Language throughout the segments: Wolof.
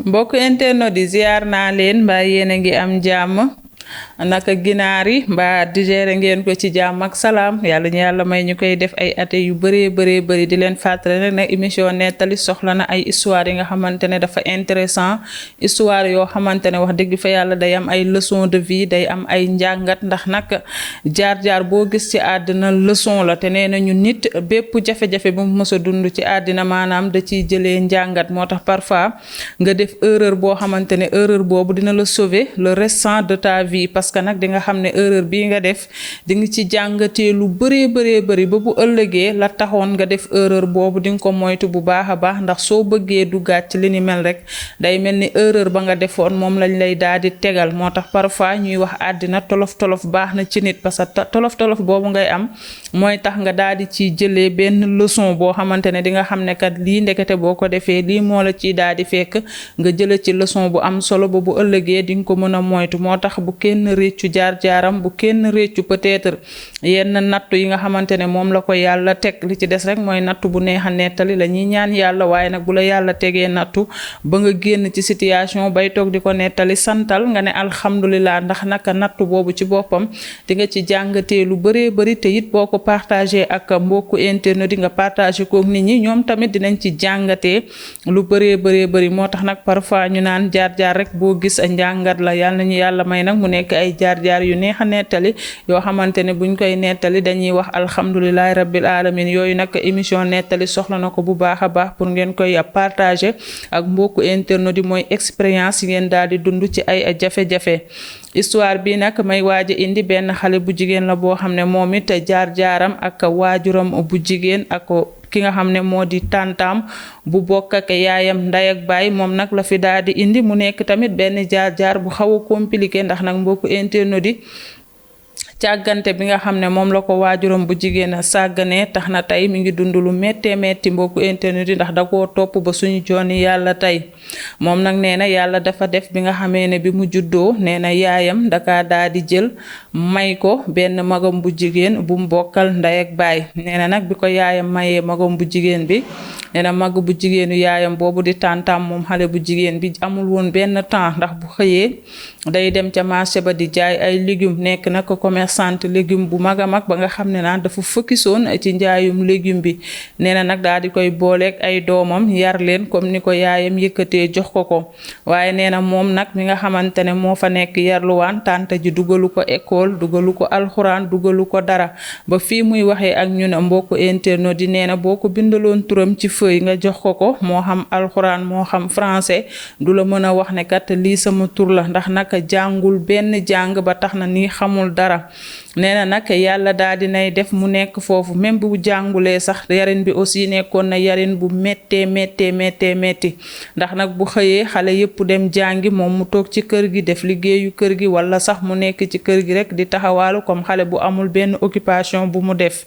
mbokk internet yi ziar naa leen mbaa yéen a ngi am jàmm naka ginaar yi mbaa digéré ngeen ko ci jàmm ak salaam yàlla ñu yàlla may ñu koy def ay ate yu bëree di leen fàttali rek nag émission nettali soxla na ay histoire yi nga xamante ne dafa intéressant histoire yoo xamante ne wax dëgg fa yàlla day am ay leçon de vie day am ay njàngat ndax nag jaar-jaar boo gis ci àddina leçon la te nee nañu nit bépp jafe-jafe bu mu mës a dund ci àddina maanaam da ciy jëlee njàngat moo tax parfois nga def erreur boo xamante ne erreur boobu dina la sauver le restant de ta vie parce que nag di nga xam ne erreur bii nga def di nga ci jàngatee lu bëree ba bu ëllëgee la taxoon nga def erreur boobu di nga ko moytu bu baax a baax ndax soo bëggee duggaat ci li ni mel rek day mel ni erreur ba nga defoon moom lañ lay daal di tegal moo tax parfois ñuy wax àddina tolof-tolof baax na ci nit parce que tolof-tolof boobu ngay am mooy tax nga daal di ciy jëlee benn leçon boo xamante ne di nga xam ne kat lii ndekete boo ko defee lii moo la ciy daal di fekk nga jële ci leçon bu am solo ba bu ëllëgee di nga ko mën a moytu moo tax bu kenn réccu jaar-jaaram bu kenn réccu peut-être yenn nattu yi nga xamante ne moom la ko yàlla teg li ci des rek mooy nattu bu neex a nettali la ñuy ñaan yàlla waaye nag bu la yàlla tegee nattu ba nga génn ci situation bay toog di ko nettali santal nga ne alhamdulilah ndax naka nattu boobu ci boppam di nga ci jàngatee lu bëree te it boo ko partagé ak mbokku internet di nga partagé kook nit ñi ñoom tamit dinañ ci jàngatee lu bëree moo tax nag parfois ñu naan jaar-jaar rek boo gis a njàngat la yàlla nañu yàlla may nag mu nekk ay jaar-jaar yu neex a nettali yoo xamante ne buñ koy nettali dañuy wax alhamdulilahi rabbil alamin yooyu nag émission nettali soxla na ko bu baax a baax pour ngeen koy partager ak mbokku internet di mooy expérience yi ngeen daal di dund ci ay jafe-jafe histoire bi nag may waaj a indi benn xale bu jigéen la boo xam ne moom it jaar-jaaram ak waajuram bu jigéen ak ki nga xam ne moo di tàntaam bu bokk ak yaayam nday ak baay moom nag la fi daal di indi mu nekk tamit benn jaar-jaar bu xaw a compliqué ndax nag mbokku internet di càggante bi nga xam ne moom la ko waajuram bu jigéen a sàgganee tax na tey mi ngi dund lu méttee metti mbokku internet yi ndax da koo topp ba suñu jooni yàlla tey moom nag nee na yàlla dafa def bi nga xamee ne bi mu juddoo nee na yaayam daka daa di jël may ko benn magam bu jigéen bu mu bokkal ndey ak baay nee na nag bi ko yaayam mayee magam bu jigéen bi nee na mag bu jigéenu yaayam boobu di tàntam moom xale bu jigéen bi amul woon benn temps ndax bu xëyee day dem ca marché ba di jaay ay légumes nekk nag commerçante légume bu mag a mag ba nga xam ne naan dafa focusoon ci njaayum légume bi nee na nag daal di koy booleeg ay doomam yar leen comme ni ko yaayam yëkkatee jox ko waaye nee na moom nag mi nga xamante ne moo fa nekk yarluwaan tànta ji dugalu ko école dugalu ko alxuraan dugalu ko dara ba fii muy waxee ak ñun mbokku internet di nee na boo ko bindaloon turam ci feuille nga jox ko moo xam alxuraan moo xam français du la mën a wax ne kat lii sama tur la ndax naka jàngul benn jàng ba tax na nii xamul dara nee na nag yàlla daal dinay def mu nekk foofu même bu jàngulee sax yarin bi aussi nekkoon na yarin bu méttee metti ndax nag bu xëyee xale yépp dem jàngi moom mu toog ci kër gi def liggéeyu kër gi wala sax mu nekk ci kër gi rek di taxawaalu comme xale bu amul benn occupation bu mu def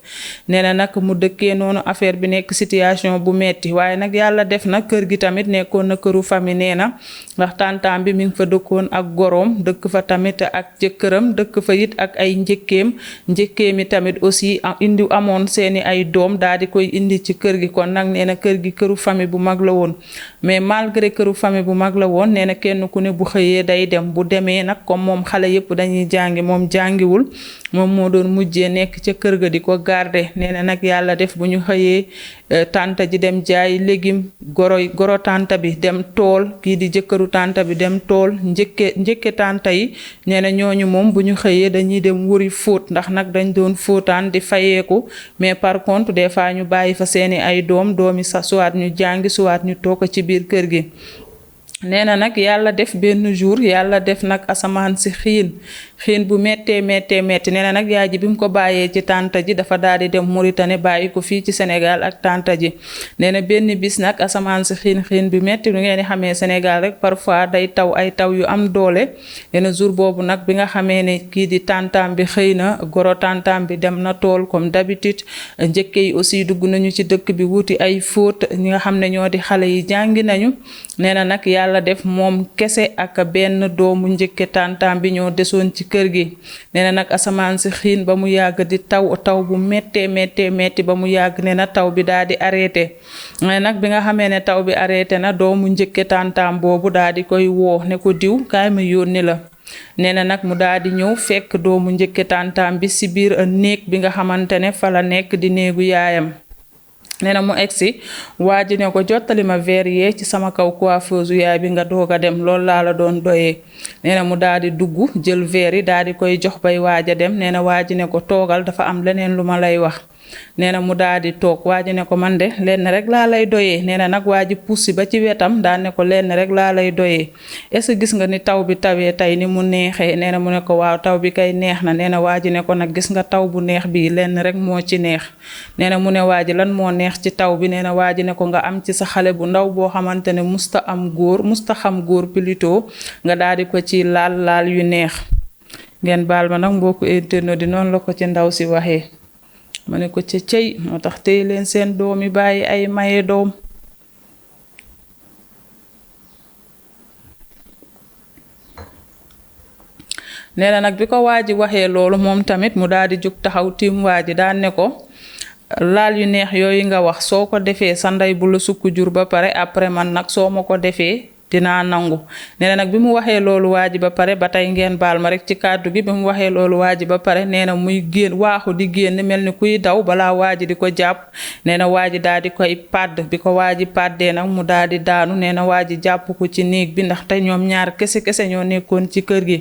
nee na nag mu dëkkee noonu affaire bi nekk situation bu metti waaye nag yàlla def na kër gi tamit nekkoon na këru famille nee na ndax tàntaam bi mi ngi fa dëkkoon ak goroom dëkk fa tamit ak jëkkëram dëkk fa it ak ay njëkkeemi tamit aussi indi amoon seeni ay doom daal di koy indi ci kër gi kon nag nee na kër gi këru famille bu mag la woon mais malgré këru famille bu mag la woon nee na kenn ku ne bu xëyee day dem bu demee nag comme moom xale yépp dañuy jàngi moom jàngiwul moom moo doon mujjee nekk ca kër ga di ko garder nee na nag yàlla def bu ñu xëyee tànta ji dem jaay légume goro tànta bi dem tool kii di jëkkëru tànta bi dem tool njëkke tànta yi nee na ñooñu moom bu ñu xëyee dañuy dem wuri fóot ndax nag dañ doon fóotaan di fayeeku mais par contre des fois ñu bàyyi fa seeni ay doomi sa suwaat ñu jàngi suwaat ñu toog ci biir kër gi nee na nag yàlla def benn jour yàlla def nag asamaan si xiin bu méttee metti nee na nag yaay ji bi mu ko bàyyee ci tànta ji dafa daal di dem Mauritanie bàyyi ko fii ci Sénégal ak tànta ji nee na benn bis nag asamaan si xiin bi métti lu ngeen di xamee Sénégal rek parfois day taw ay taw yu am doole nee na jour boobu nag bi nga xamee ne kii di tàntaam bi xëy na goro tàntaam bi dem na tool comme d'habitude njëkke yi aussi dugg nañu ci dëkk bi wuti ay fóot ñi nga xam ne ñoo di xale yi jàngi nañu nee na nag yàlla def moom kese ak benn doomu njëkke tàntaam bi ñoo desoon ci kër gi. nee na nag asamaan si xiin ba mu yàgg di taw taw bu méttee metti ba mu yàgg nee na taw bi daal di arrêté. nee nag bi nga xamee ne taw bi arrêté na doomu njëkke tàntaam boobu daal di koy woo ne ko diw kaay ma yónni la. nee na nag mu daal di ñëw fekk doomu njëkke tàntaam bi ci biir néeg bi nga xamante ne fa la nekk di néegu yaayam. nee na mu egsi waa ji ne ko jottali ma verre yee ci sama kaw coiffeuse yaay bi nga doog a dem loolu laa la doon doyee. nee na mu daal di dugg jël verre yi daal di koy jox bay waaj a dem nee na waa ji ne ko toogal dafa am leneen lu ma lay wax. nee na mu daal di toog waa ji ne ko man de lenn rek laa lay doyee. nee na nag waa ji pussi ba ci wetam daan ne ko lenn rek laa lay doyee est-ce que gis nga ni taw bi tawee tey ni mu neexee. nee na mu ne ko waaw taw bi kay neex na. nee na waa ji ne ko nag gis nga taw bu neex bii lenn rek moo ci neex. nee na mu ne waa ji lan moo neex ci taw bi. nee na waa ji ne ko nga am ci sa xale bu ndaw boo xamante ne musta am góor musta xam góor plutôt nga daal di ko ci laal yu neex. ngeen baal ma nag mbokku internet di noonu la ko ci ndaw si waxee. ma ne ko ca cey moo tax tey leen seen doom yi bàyyi ay maye doom. nee na nag bi ko waa ji waxee loolu moom tamit mu daal di jóg taxaw tiim waa ji daan ne ko laal yu neex yooyu nga wax soo ko defee sa ndey bu la sukk jur ba pare après man nag soo ma ko defee dinaa nangu. nee na nag bi mu waxee loolu waa ji ba pare ba tey ngeen baal ma rek ci kàddu gi bi mu waxee loolu waa ji ba pare nee na muy génn waaxu di génn mel ni kuy daw balaa waa ji di ko jàpp. nee na waa ji daal di koy pàdd bi ko waa ji pàddee nag mu daal di daanu. nee na waa ji jàpp ko ci néeg bi ndax tey ñoom ñaar kese ñoo nekkoon ci kër gi.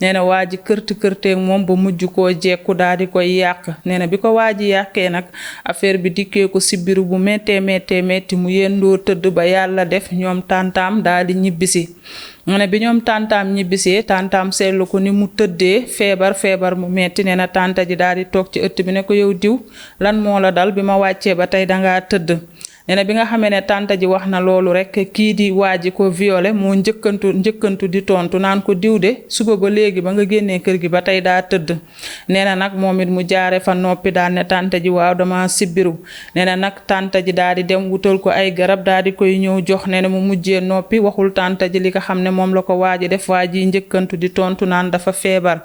nee na waa ji kërteeg moom ba mujj koo jekku daal di koy yàq. nee na bi ko waa ji yàqee nag affaire bi dikkee ko si biir bu méttee metti mu yendoo tëdd ba yàlla def ñoom tàntaam daal di ñibbisi. mu ne bi ñoom tàntaam ñibbisee tàntaam seetlu ko ni mu tëddee feebar mu metti. nee na tànta ji daal di toog ci ëtt bi ne ko yow diw lan moo la dal bi ma wàccee ba tey dangaa tëdd. nee na bi nga xamee ne tànta ji wax na loolu rek kii di waa ji ko violé moo njëkkantu di tontu naan ko diw de suba ba léegi ba nga génnee kër gi ba tey daa tëdd. nee na nag moom it mu jaare fa noppi daal ne tànta ji waaw dama sibbiru. nee na nag tànta ji daal di dem wutal ko ay garab daal di koy ñëw jox. nee na mu mujjee noppi waxul tànta ji li nga xam ne moom la ko waa ji def. waa ji njëkkantu di tontu naan dafa feebar.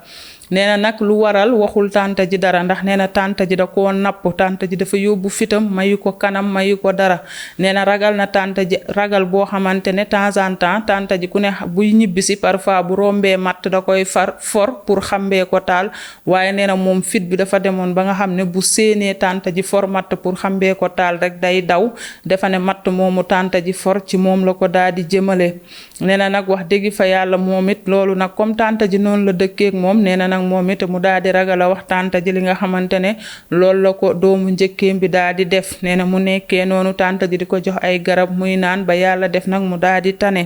nee na nag lu waral waxul tànta ji dara ndax nee na tànta ji da koo napp. tànta ji dafa yóbbu fitam mayu ko kanam mayu ko dara. nee na ragal na tànta ji ragal boo xamante ne temps en temps tànta ji ku ne buy ñibbisi parfois bu rombee matt da koy for pour xambee ko taal. waaye nee na moom fit bi dafa demoon ba nga xam ne bu séenee tànta ji for matt pour xambee ko taal rek day daw dafa ne matt moomu tànta ji for ci moom la ko daal di jëmale. nee na nag wax dëgg fa yàlla moom it loolu nag comme tànta ji noonu la dëkkeek moom nee na nag moom it mu daal di ragal a wax tànta ji li nga xamante ne loolu la ko doomu njëkkeem bi daal di def. nee na mu nekkee noonu tànta ji di ko jox ay garab muy naan ba yàlla def nag mu daal di tane.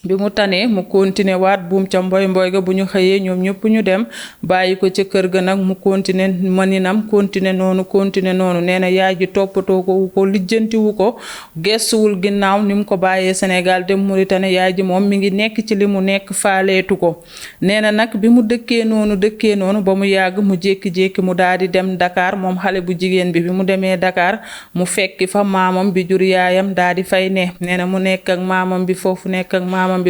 bi mu tanee mu continuer waat buum ca mboy ga bu ñu xëyee ñoom ñëpp ñu dem bàyyi ko ca kër ga nag mu continuer maninam continuer noonu. nee na yaay ji toppatoo ko lijjantiwu ko gestuwul ginnaaw ni mu ko bàyyee Sénégal dem Mauritanie yaay ji moom mi ngi nekk ci li mu nekk faaleetu ko. nee na nag bi mu dëkkee noonu ba mu yàgg mu jékki-jékki mu daal di dem Dakar moom xale bu jigéen bi mu demee Dakar mu fekki fa maamam bi jur yaayam daal di fay ne. nee na mu nekk ak maamam bi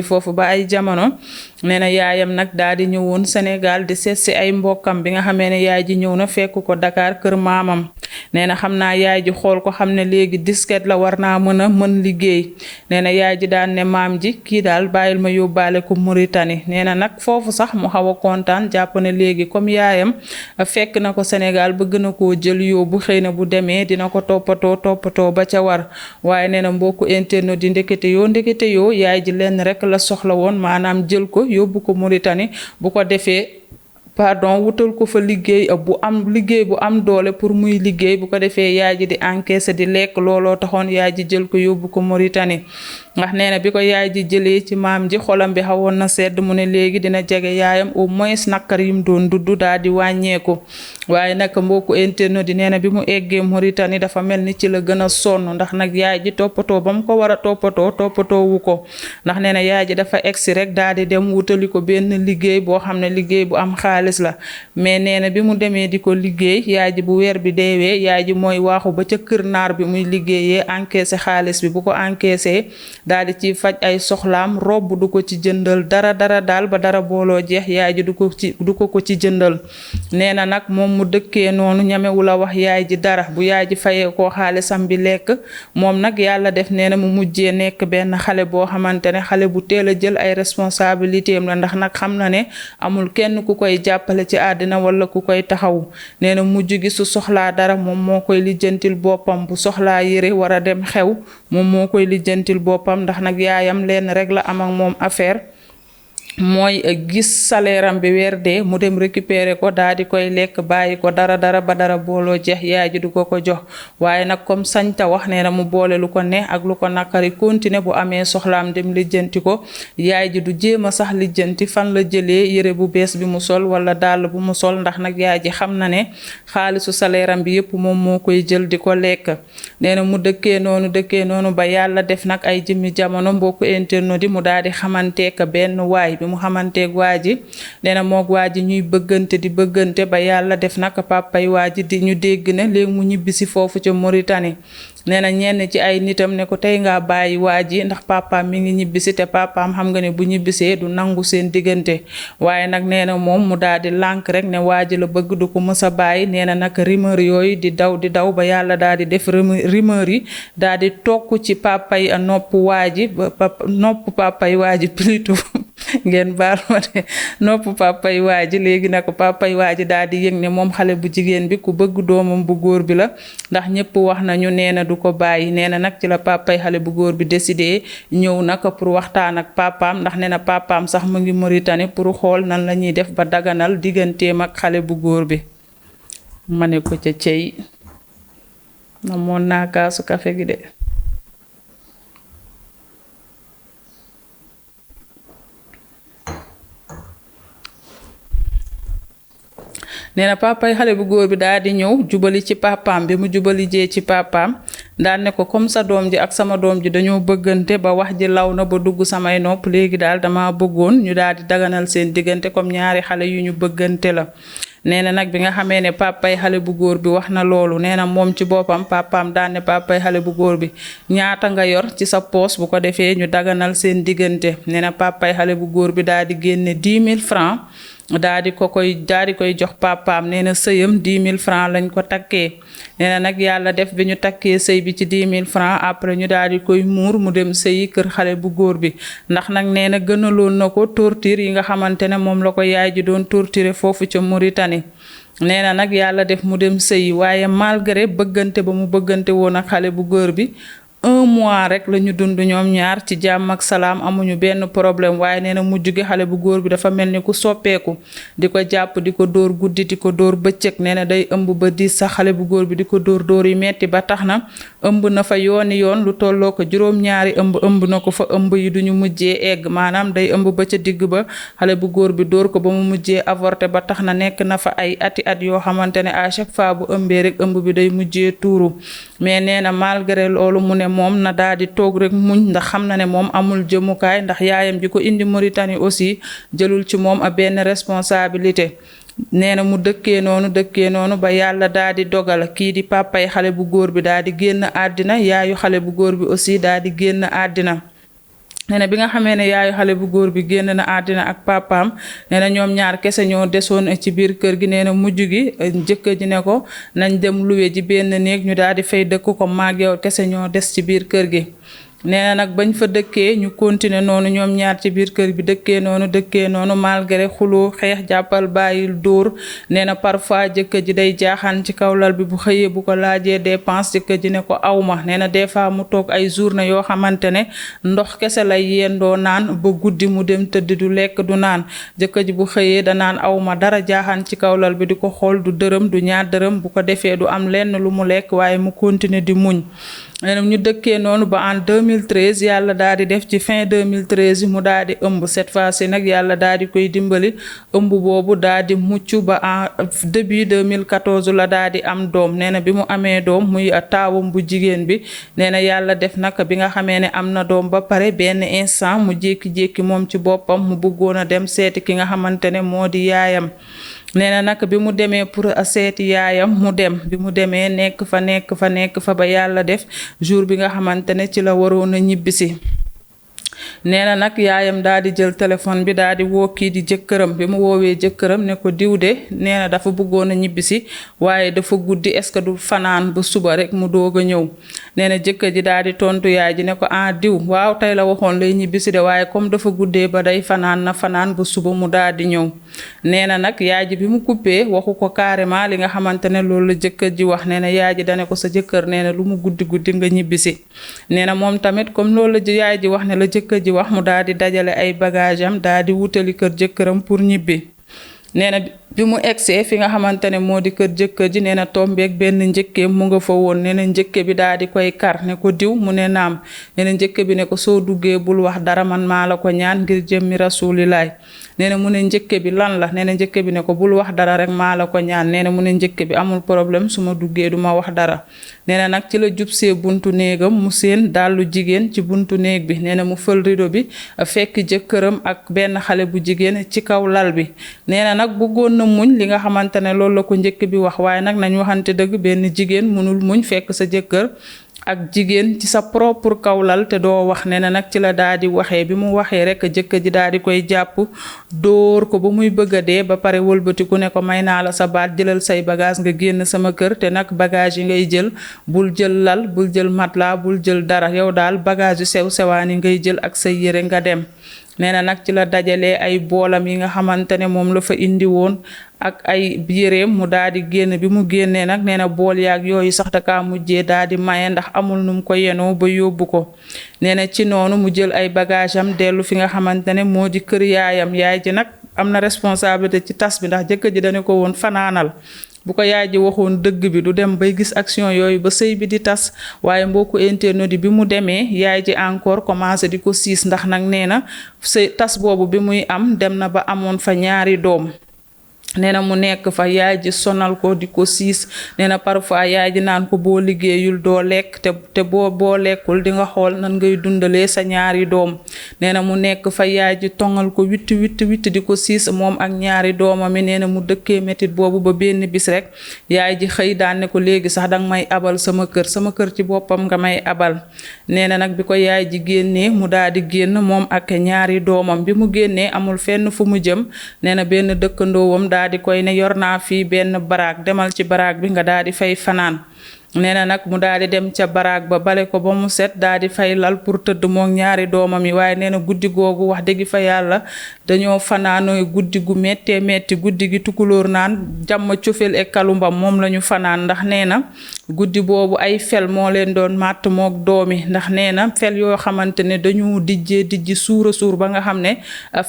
foofu ba ay jamono. nee na yaayam nag daal di ñëwoon Sénégal di seet si ay mbokkam bi nga xamee ne yaay ji ñëw na fekk ko Dakar kër maamam. nee na xam naa yaay ji xool ko xam ne léegi disket la war naa mën liggéey. nee na yaay ji daan ne maam ji kii daal bàyyil ma yóbbaale ko Mauritanie. nee na nag foofu sax mu xaw a kontaan jàpp ne léegi comme yaayam fekk na ko Sénégal bëgg na koo jël yóbbu xëy na bu demee dina ko toppatoo ba ca war. waaye nee na mbokku internet di ndekete yoo yaay ji lenn rek la soxla woon maanaam jël ko yóbbu ko Mauritanie bu ko defee wutal ko fa liggéey bu am doole pour muy liggéey bu ko defee yaay ji di encaisser di lekk looloo taxoon yaay ji jël ko yóbbu ko Mauritanie. ndax nee na bi ko yaay ji jëlee ci maam ji xolam bi xawoon na sedd mu ne léegi dina jege yaayam au moins nakkar yim doon dudd daal di wàññeeku. waaye nag mbokku internet di nee na bi mu eggee Mauritanie dafa mel ni ci la gën a sonn ndax nag yaay ji toppatoo ba mu ko war a toppatoo wu ko. ndax nee na yaay ji dafa egsi rek daal di dem wutali ko benn liggéey boo xam ne liggéey bu am xaalis la. mais nee na bi mu demee di ko liggéey yaay ji bu weer bi deewee yaay ji mooy waaxu ba ca kër naar bi muy liggéeyee encaissé xaalis bi bu ko encaissé daal di ci faj ay soxlaam, robb du ko ci jëndal dara daal ba dara booloo jeex yaay ji du ko ci jëndal. nee na nag moom mu dëkkee noonu ñamewu la wax yaay ji dara, bu yaay ji fayee koo xaalisam bi lekk. moom nag yàlla def nee na mu mujjee nekk benn xale boo xamante ne xale bu teel a jël ay responsabilité am la, ndax nag xam na ne amul kenn ku koy jàppale ci àddina wala ku koy taxawu. nee na mujj gi su soxlaa dara moom moo koy lijjantil boppam, bu soxlaa yére war a dem xew moom moo koy lijjantil boppam, ndax nag yaayam leen rek la am ak moom affaire mooy gis salaire am bi weer dee mu dem récupérer ko daal di koy lekk bàyyi ko dara ba dara booloo jeex yaay ji du ko jox. waaye nag comme sañta wax nee na mu boole lu ko neex ak lu ko naqari continuer bu amee soxlaam dem lijjanti ko. yaay ji du jéem a sax lijjanti fan la jëlee yére bu bees bi mu sol wala dàll bu mu sol, ndax nag yaay ji xam na ne xaalisu salaire am bi yépp moom moo koy jël di ko lekk. nee na mu dëkkee noonu ba yàlla def nag ay jëmmi jamono mbokku internet di mu daal di xamanteek benn waay. bi mu xamanteeg waa ji nee na moog waa ji ñuy bëggante ba yàlla def nag papay waa ji di ñu dégg ne léegi mu ñibbisi foofu ca Mauritanie. nee na ñenn ci ay nitam ne ko tey ngaa bàyyi waa ji ndax papaam mi ngi ñibbisi te papaam xam nga ne bu ñibbisee du nangu seen diggante. waaye nag nee na moom mu daal di lànk rek ne waa ji la bëgg du ko mës a bàyyi. nee na nag rumeur yooyu di daw ba yàlla daal di def rumeur yi daal di tokk ci papay nopp waa ji nopp papay waa ji plutôt ngeen baal ma de nopp papay waa ji. léegi nag papay waa ji daal di yëg ne moom xale bu jigéen bi ku bëgg doomam bu góor bi la, ndax ñëpp wax nañu nee na du ko bàyyi. nee na nag ci la papay xale bu góor bi décidé ñëw nag pour waxtaan ak papaam, ndax nee na papaam sax mu ngi Mauritanie pour xool nan la ñuy def ba daganal digganteem ak xale bu góor bi. ma ne ko ca cey na moon naa kaasu kafe gi de. nee na papay xale bu góor bi daal di ñëw jubali ci papaam. bi mu jubali jee ci papaam daal ne ko comme sa doom ji ak sama doom ji dañoo bëggante ba wax ji law na ba dugg samay nopp, léegi daal dama bëggoon ñu daal di daganal seen diggante comme ñaari xale yu ñu bëggante la. nee na nag bi nga xamee ne papay xale bu góor bi wax na loolu, nee na moom ci boppam papaam daan ne papay xale bu góor bi ñaata nga yor ci sa poos bu ko defee ñu daganal seen diggante. nee na papay xale bu góor bi daal di génne 10 000 francs daal di koy jox papaam. nee na sëyam 10 000 francs lañ ko takkee. nee na nag yàlla def bi ñu takkee sëy bi ci 10 000 francs après ñu daal di koy muur mu dem sëyi kër xale bu góor bi, ndax nag nee na gënaloon na ko torture yi nga xamante ne moom la ko yaay ji doon torturer foofu ca Mauritanie. nee na nag yàlla def mu dem sëyi, waaye malgré bëggante ba mu bëggante woon ak xale bu góor bi 1 mois rek la ñu dund ñoom ñaar ci jàmm ak salaam, amuñu benn problème. waaye nee na mujj gi xale bu góor bi dafa mel ni ku soppeeku, di ko jàpp di ko dóor guddi di ko dóor bëccëg. nee na day ëmb ba diis sax xale bu góor bi di ko dóor yi metti ba tax na ëmb na fa yoon lu tolloo ko juróom-ñaari ëmb na ko fa. ëmb yi duñu mujjee egg, maanaam day ëmb ba ca digg ba xale bu góor bi dóor ko ba mu mujjee avorté ba tax na nekk na fa ay at yoo xamante ne à chaque fois bu ëmbee rek ëmb bi day mujjee tuuru. mais nee na malgré loolu mu ne moom na daal di toog rek muñ, ndax xam na ne moom amul jëmukaay, ndax yaayam ji ko indi Mauritanie aussi jëlul ci moom a benn responsabilité. nee na mu dëkkee noonu ba yàlla daal di dogal kii di papay xale bu góor bi daal di génn àddina, yaayu xale bu góor bi aussi daal di génn àddina. nee na bi nga xamee ne yaayu xale bu góor bi génn na àddina ak papaam, nee na ñoom ñaar kese ñoo desoon ci biir kër gi. nee na mujj gi jëkkër ji ne ko nañ dem luwe ji benn néeg ñu daal di fay dëkk ko maag yow kese ñoo des ci biir kër gi. nee na nag bañ fa dëkkee ñu continuer noonu ñoom ñaar ci biir kër bi dëkkee noonu malgré xuloo xeex jàppal bàyyil dóor. nee na parfois jëkkër ji day jaaxaan ci kaw lal bi, bu xëyee bu ko laajee dépense jëkkër ji ne ko awma. nee na des fois mu toog ay journée yoo xamante ne ndox kese lay yendoo naan ba guddi mu dem tëdd du lekk du naan. jëkkër ji bu xëyee danaan awma dara, jaaxaan ci kaw lal bi di ko xool, du dërëm du ñaar dërëm, bu ko defee du am lenn lu mu lekk waaye mu continuer di muñ. ñu dëkkee noonu ba en 2013 yàlla daal di def ci fin 2013 mu daal di ëmb. cette fois-ci nag yàlla daal di koy dimbali ëmb boobu daal di mucc ba en début 2014 la daal di am doom. nee na bi mu amee doom muy taawam bu jigéen bi, nee na yàlla def nag bi nga xamee ne am na doom ba pare benn instant mu jékki-jékki moom ci boppam mu bëggoon a dem seeti ki nga xamante ne moo di yaayam. nee na nag bi mu demee pour seeti yaayam mu dem, bi mu demee nekk fa ba yàlla def jour bi nga xamante ne ci la waroon a ñibbisi. nee na nag yaayam daal di jël téléphone bi daal di woo kii di jëkkëram bi mu woowee jëkkëram ne ko diw de nee na dafa bëggoon a ñibbisi waaye dafa guddi est-ce que du fanaan ba suba rek mu doog a ñëw. nee na jëkkër ji daal di tontu yaay ji ne ko ah diw waaw tey la waxoon lay ñibbisi de waaye comme dafa guddee ba day fanaan na fanaan ba suba mu daal di ñëw. nee na nag yaay ji bi mu coupé waxu ko carrément li nga xamante ne loolu la jëkkër ji wax. nee na yaay ji dane ko sa jëkkër nee na lu mu guddi guddi nga ñibbisi. nee na moom tamit comme loolu la yaay ji wax ne la jëkkër ji wax mu daal di dajale ay bagage am daal di wutali kër jëkkëram pour ñibbi. nee na bi mu egsee fi nga xamante ne moo di kër jëkkër ji nee na tombeeg benn njëkkee mu nga fa woon. nee na njëkke bi daal di koy kar ne ko diw mu ne naam. nee na njëkke bi ne ko soo duggee bul wax dara man maa la ko ñaan ngir jëmmi rasulilaay. nee na mu ne njëkke bi lan la. nee na njëkke bi ne ko bul wax dara rek maa la ko ñaan. nee na mu ne njëkke bi amul problème su ma duggee du ma wax dara. nee na nag ci la jubsee buntu néegam mu seen dallu jigéen ci buntu néeg bi. nee na mu fël rido bi fekk jëkkëram ak benn xale bu jigéen ci kaw lal bi. nee na nag bëggoon na muñ li nga xamante ne loolu la ko njëkk bi wax waaye nag nañ waxante dëgg benn jigéen mënul muñ fekk sa jëkkër ak jigéen ci sa propre kawlal te doo wax. nee na nag ci la daal di waxee bi mu waxee rek jëkkër ji daal di koy jàpp dóor ko ba muy bëgg a dee ba pare wëlbatiku ne ko may naa la sa baat jëlal say bagage nga génn sama kër te nag bagage yi ngay jël bul jël lal bul jël matelas bul jël dara yow daal bagage yu sew sewaan yi ngay jël ak say yére nga dem. nee na nag ci la dajalee ay boolam yi nga xamante ne moom la fa indi woon ak ay yéreem mu daal di génn. bi mu génnee nag nee na bool yaag yooyu sax dakaa mujjee daal di maye ndax amul nu mu ko yenoo ba yóbbu ko. nee na ci noonu mu jël ay bagage am dellu fi nga xamante ne moo di kër yaayam. yaay ji nag am na responsabilité ci tas bi ndax jëkkër ji dane ko woon fanaanal. bu ko yaay ji waxoon dëgg bi du dem bay gis action yooyu ba sëy bi di tas. waaye mbokku internet yi bi mu demee yaay ji encore commencé di ko siis ndax nag nee na sëy tas boobu bi muy am dem na ba amoon fa ñaari doom. nee na mu nekk fa yaay ji sonal ko di ko siis. nee na parfois yaay ji naan ko boo liggéeyul doo lekk te boo lekkul di nga xool nan ngay dundalee sa ñaari doom. nee na mu nekk fa yaay ji tongal ko witt di ko siis moom ak ñaari doomam yi. nee na mu dëkkee métit boobu ba benn bis rek yaay ji xëy daan ne ko léegi sax danga may abal sama kër ci boppam nga may abal. nee na nag bi ko yaay ji génnee mu daal di génn moom ak ñaari doomam. bi mu génnee amul fenn fu mu jëm. nee na benn dëkkandoowam daal di koy ne yor naa fii benn baraag demal ci baraag bi nga daal di fay fanaan. nee na nag mu daal di dem ca baraag ba bale ko ba mu set daal di fay lal pour tëdd mook ñaari doomam yi. waaye nee na guddi googu wax dëgg fa yàlla dañoo fanaanooy guddi gu méttee métti. guddi gi tukulóor naan jàmm cofeel e kalumbam moom la ñu fanaan ndax nee na guddi boobu ay fel moo leen doon màtt mook doomi. ndax nee na fel yoo xamante ne dañu dijji suur ba nga xam ne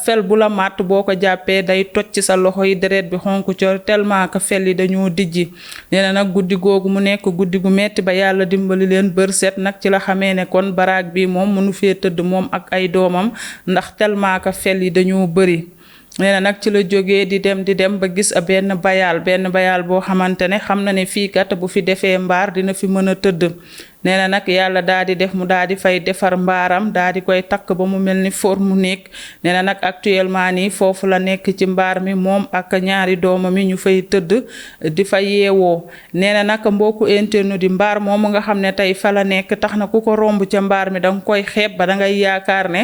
fel bu la màtt boo ko jàppee day toj ci sa loxo yi deret bi xonk cor tellement que fel yi dañoo dijji. nee na nag guddi googu mu nekk guddi gu metti ba yàlla dimbali leen bër set nag ci la xamee ne kon baraag bi moom mënu fee tëdd moom ak ay doomam ndax tellement que fel yi dañoo bëri. nee na nag ci la jógee di dem ba gis benn bayaal boo xamante ne xam na ne fii kat bu fi defee mbaar dina fi mën a tëdd. nee na nag yàlla daal di def mu daal di fay defar mbaaram daal di koy takk ba mu mel ni forme nekk. nee na nag actuellement nii foofu la nekk ci mbaar mi moom ak ñaari doomam yi ñu fay tëdd di fa yeewoo. nee na nag mbokku internet di mbaar moomu nga xam ne tey fa la nekk tax na ku ko romb ca mbaar mi danga koy xeeb ba dangay yaakaar ne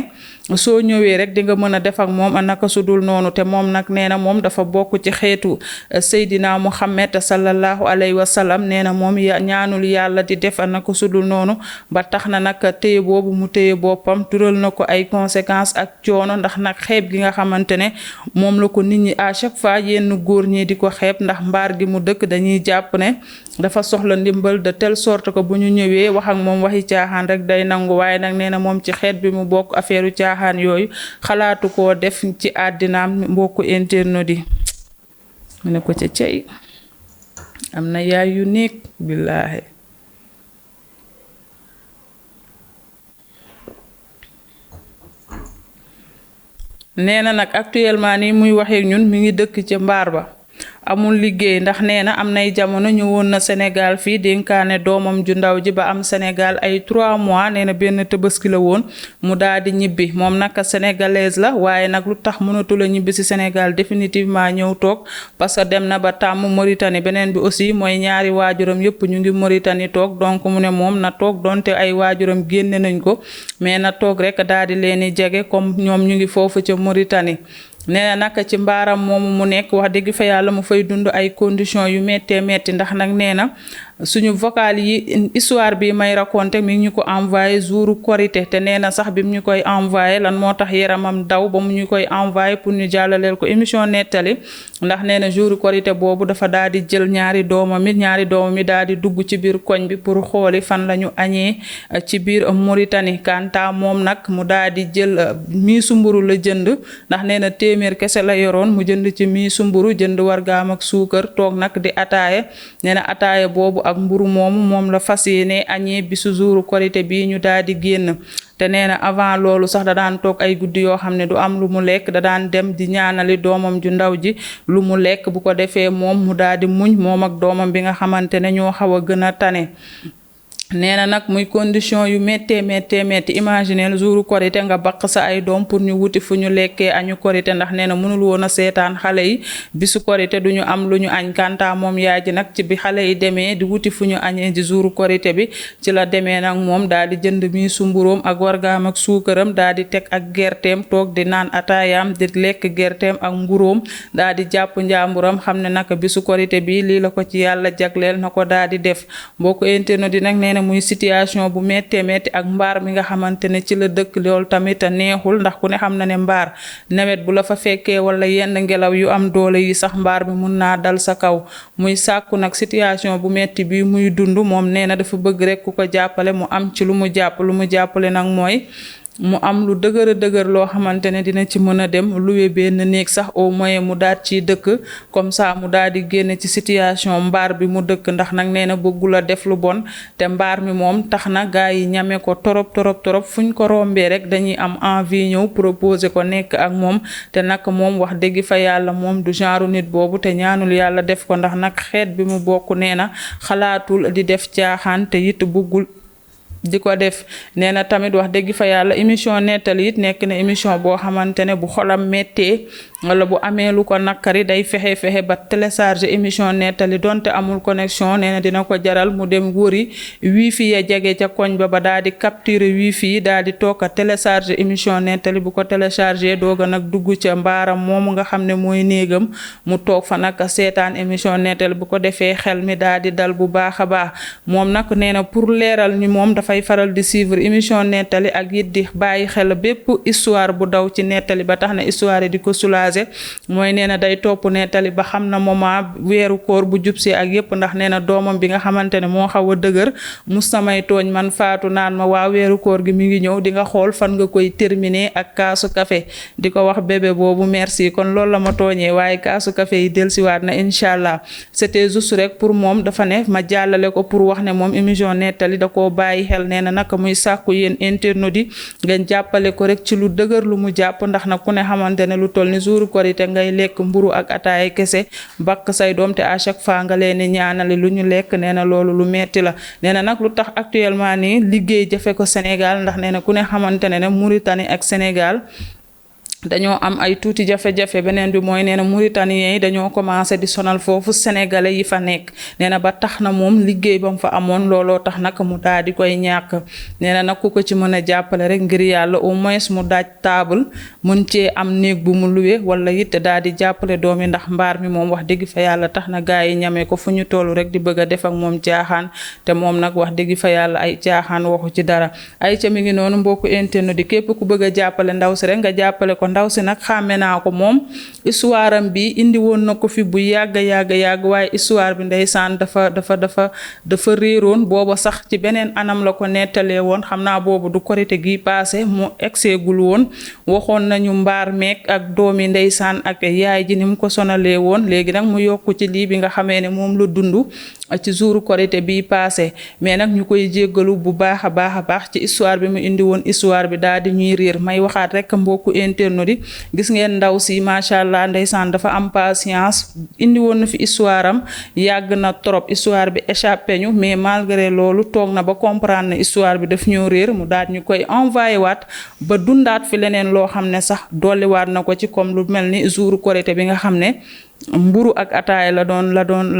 soo ñëwee rek di nga mën a def ak moom naka sudul noonu. te moom nag nee na moom dafa bokk ci xeetu Seydina Muhammad sallallahu alayhi wa sallam. nee na moom ñaanul yàlla di def naka sudul noonu ba tax na nag téye boobu mu téye boppam tural na ko ay conséquences ak coono ndax nag xeeb gi nga xamante ne moom la ko nit ñi à chaque fois yenn góor ñi di ko xeeb ndax mbaar gi mu dëkk dañuy jàpp ne dafa soxla ndimbal de telle sorte que bu ñu ñëwee wax ak moom waxi caaxaan rek day nangu. waaye nag nee na moom ci xeet bi mu bokk affaire caaxaan yooyu xalaatu koo def ci àddinaam. mbokku internet yi mu ne ko ca cey am na yaay yu nekk billaahi. nee na nag actuellement nii muy waxee ñun mi ngi dëkk ca mbaar ba amul liggéey ndax nee na am nay jamono ñëwoon na Sénégal fii dénkaane doomam ju ndaw ji ba am Sénégal ay 3 mois nee na benn Tabaski la woon mu daal di ñibbi moom nag sénégalaise la waaye nag lu tax mënatul a ñibbi si Sénégal définitivement ñëw toog parce que dem na ba tàmm Mauritanie beneen bi aussi mooy ñaari waajuram yëpp ñu ngi Mauritanie toog donc mu ne moom na toog donte ay waajuram génne nañ ko mais na toog rek daal di leen di jege comme ñoom ñu ngi foofu ca Mauritanie. nee na nag ci mbaaram moomu mu nekk wax dëgg fa yàlla mu fay dund ay conditions yu méttee métti ndax nag nee na suñu vocal yi histoire bi may raconté mi ngi ñu ko envoyé jouru korité te nee na sax bi mu ñu koy envoyé lan moo tax yaramam daw ba mu ñu koy envoyé pour ñu jàllaleel ko émission nettali ndax nee na jouru korité boobu dafa daal di jël ñaari doomam mi daal di dugg ci biir koñ bi pour xooli fan la ñu añee ci biir Mauritanie kanta moom nag mu daal di jël miisu mburu la jënd ndax nee na téeméer kese la yoroon mu jënd ci miisu mburu jënd wargaam ak suukar toog nag di ataaye nee na ataaye boobu ak mburu moomu moom la fas yéene añee bisu jouru korité bi ñu daal di génn te nee na avant loolu sax da daan toog ay guddi yoo xam ne du am lu mu lekk da daan dem di ñaanali doomam ju ndaw ji lu mu lekk bu ko defee moom mu daal di muñ moom ak doomam bi nga xamante ne ñoo xaw a gën a tane. nee na nag muy condition yu méttee imagineel jouru korité nga baq sa ay doom pour ñu wuti fu ñu lekkee añu korité ndax nee na mënul woon a seetaan xale yi bisu korité du ñu am lu ñu añ kanta moom yaay ji nag ci bi xale yi demee di wuti fu ñu añee ji jouru korité bi ci la demee nag moom daal di jënd mi su mburóom ak wargaam ak suukaram daal di teg ak gerteem toog di naan ataayaam di lekk gerteem ak mburóom daal di jàpp njàmburam xam ne nag bisu korité bi lii la ko ci yàlla jagleel na ko daal di def mbokk internet di nag nee muy situation bu méttee métti ak mbaar mi nga xamante ne ci la dëkk loolu tamit neexul ndax ku ne xam na ne mbaar nawet bu la fa fekkee wala yenn ngelaw yu am doole yi sax mbaar mi mun naa dal sa kaw muy sàkku nag situation bu métti bi muy dund moom nee na dafa bëgg rek ku ko jàppale mu am ci lu mu jàppale nag mooy mu am lu dëgër loo xamante ne dina ci mën a dem louer benn néeg sax au moins mu daal ci dëkk comme ça mu daal di génn ci situation mbaar bi mu dëkk ndax nag nee na bëggul a def lu bon te mbaar mi moom tax na gaa yi ñame ko torop fuñ ko rombee rek dañuy am envie ñëw proposer ko nekk ak moom te nag moom wax dëgg fa yàlla moom du genre nit boobu te ñaanul yàlla def ko ndax nag xeet bi mu bokk nee na xalaatul di def caaxaan te it bëggul di ko def nee na tamit wax dëgg fa yàlla émission nettali it nekk na émission boo xamante ne bu xolam méttee wala bu amee lu ko nakkari day fexe ba télécharger émission nettali donte amul connexion nee na dina ko jaral mu dem wëri wifi ya jege ca koñ ba daal di capturer wifi yi daal di toog a télécharger émission nettali bu ko télécharger dooga nag dugg ca mbaaram moomu nga xam ne mooy néegam mu toog fa nag seetaan émission nettali bu ko defee xel mi daal di dal bu baax a baax moom nag nee na pour leeral ni moom dafay faral di suivre émission nettali ak it di bàyyi xel bépp histoire bu daw ci nettali ba tax na histoire yi di ko soulager mooy nee na day topp nettali ba xam na moment weeru koor bu jubsi ak yépp ndax nee na doomam bi nga xamante ne moo xaw a dëgër mu samay tooñ man faatu naan ma waa weeru koor gi mi ngi ñëw di nga xool fan nga koy terminer ak kaasu café di ko wax bébé boobu merci kon loolu la ma tooñee waaye kaasu café yi delsiwaat na incha allah c'était juste rek pour moom dafa ne ma jàllale ko pour wax ne moom émission nettali da koo bàyyi xel nee na nag muy sàkku yéen internautes yi ngeen jàppale ko rek ci lu dëgër lu mu jàpp ndax nag ku ne xamante ne lu toll ni jouru korité ngay lekk mburu ak ataaya kese bakk say doom te à chaque fois nga leen ñaanale lu ñu lekk nee na loolu lu metti la nee na nag lu tax actuellement nii liggéey jafe ko Sénégal ndax nee na ku ne xamante ne Mauritanie ak Sénégal dañoo am ay tuuti jafe-jafe beneen bi mooy nee na Mauritaniens yi dañoo commencé di sonal foofu sénégalais yi fa nekk nee na ba tax na moom liggéey ba mu fa amoon looloo tax nag mu daal di koy ñàkk nee na nag ku ko ci mën a jàppale rek ngir yàlla au moins mu daaj table mën cee am néeg bu mu luwe wala it daal di jàppale doom yi ndax mbaar mi moom wax dëgg fa yàlla tax na gaa yi ñamee ko fu ñu toll rek di bëgg a def ak moom caaxaan te moom nag wax dëgg fa yàlla ay caaxaan waxu ci dara ay ca mi ngi noonu mbokku internet di képp ku bëgg a jàppale ndaw si rek nga jàppale ko ndaw si nag xàmme naa ko moom histoire am bi indi woon na ko fi bu yàgg waaye histoire bi ndeysaan dafa réeroon booba sax ci beneen anam la ko nettalee woon xam naa boobu du korite gi passé mu egseegul woon waxoon nañu mbaar meek ak doomi ndeysaan ak yaay ji ni mu ko sonalee woon léegi nag mu yokku ci lii bi nga xamee ne moom la dund ci jouru korite bi passé mais nag ñu koy jéggalu bu baax a baax ci histoire bi mu indi woon histoire bi daal di ñuy réer may waxaat rek mbokku interne internautes yi gis ngeen ndaw si macha allah ndeysaan dafa am patience indi woon na fi histoire am yàgg na trop histoire bi échappé ñu mais malgré loolu toog na ba comprendre ne histoire bi daf ñoo réer mu daal ñu koy envoyé waat ba dundaat fi leneen loo xam ne sax dolliwaat na ko ci comme lu mel ni jour Korité bi nga xam ne mburu ak ataaya la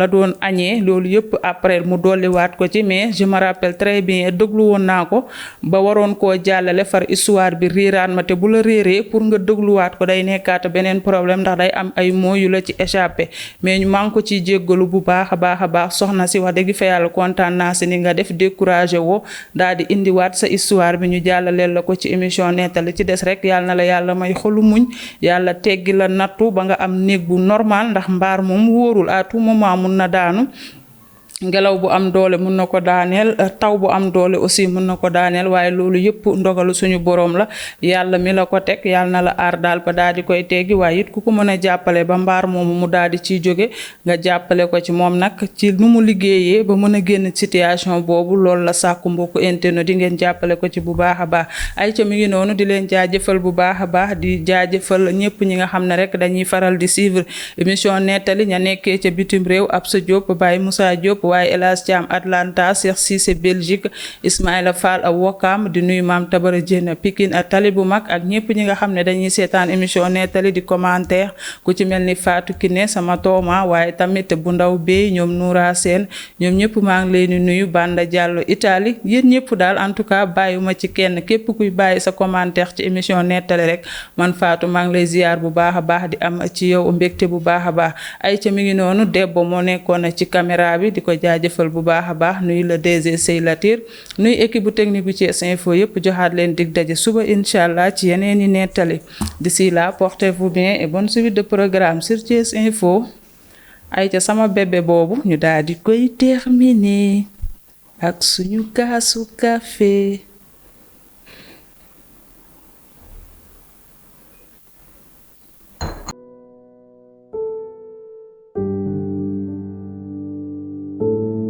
doon añee loolu yëpp après mu dolliwaat ko ci mais je me rappelle très bien déglu woon naa ko ba waroon koo jàllale far histoire bi réeraan ma te bu la réeree pour nga dégluwaat ko day nekkaat beneen problème ndax day am ay mots yu la ci échappé mais ñu maa ngi ko ciy jéggalu bu baax a baax soxna si wax dëgg fa yàlla kontaan naa si ni nga def découragé woo daal di indiwaat sa histoire bi ñu jàllaleel la ko ci émission nettali ci des rek yàlla na la yàlla may xolu muñ yàlla teggi la nattu ba nga am néeg bu normal ndax mbaar moom wóorul à tout moment mun na daanu ngelaw bu am doole mun na ko daaneel taw bu am doole aussi mun na ko daaneel waaye loolu yëpp ndogalu suñu borom la yàlla mi la ko teg yàlla na la aar daal ba daal di koy teggi waaye it ku ko mën a jàppale ba mbaar moomu mu daal di ciy jóge nga jàppale ko ci moom nag ci nu mu liggéeyee ba mën a génn situation boobu loolu la sàkku mbokku internet di ngeen jàppale ko ci bu baax a baax ay ca mi ngi noonu di leen jaajëfal bu baax a baax di jaajëfal ñëpp ñi nga xam ne rek dañuy faral di suivre émission nettali ña nekkee ca bitim réew Absa Diop Baye Moussa Diop waaye El Hadj Thiam Atlanta Cheikh Cissé Belgique Ismaïla Fall a Wokam di nuyu Maam Tabara Diène Pikine ak tali bu mag ak ñëpp ñi nga xam ne dañuy seetaan émission nettali di commentaire ku ci mel ni Fatou Kiné sama tooma waaye tamit bu ndaw bey ñoom Noura Sène ñoom ñëpp maa ngi leen di nuyu Banda Diallo Italie yéen ñëpp daal en tout cas bàyyiwuma ci kenn képp kuy bàyyi sa commentaire ci émission nettali rek man Fatou maa ngi lay ziar bu baax a baax di am ci yow mbégte bu baax a baax ay ca mi ngi noonu Debbo moo nekkoon ci caméra bi di ko jaajëfal bu baax a baax nuy le DG Sey Latir nuy équipe bu technique bu Thiès Info yëpp joxaat leen dig daje suba incha allah ci yeneen i nettali d'ici là portez-vous bien et bonne suite de programme sur Thiès Info ay ca sama bébé boobu ñu daal di koy terminer ak suñu kaasu café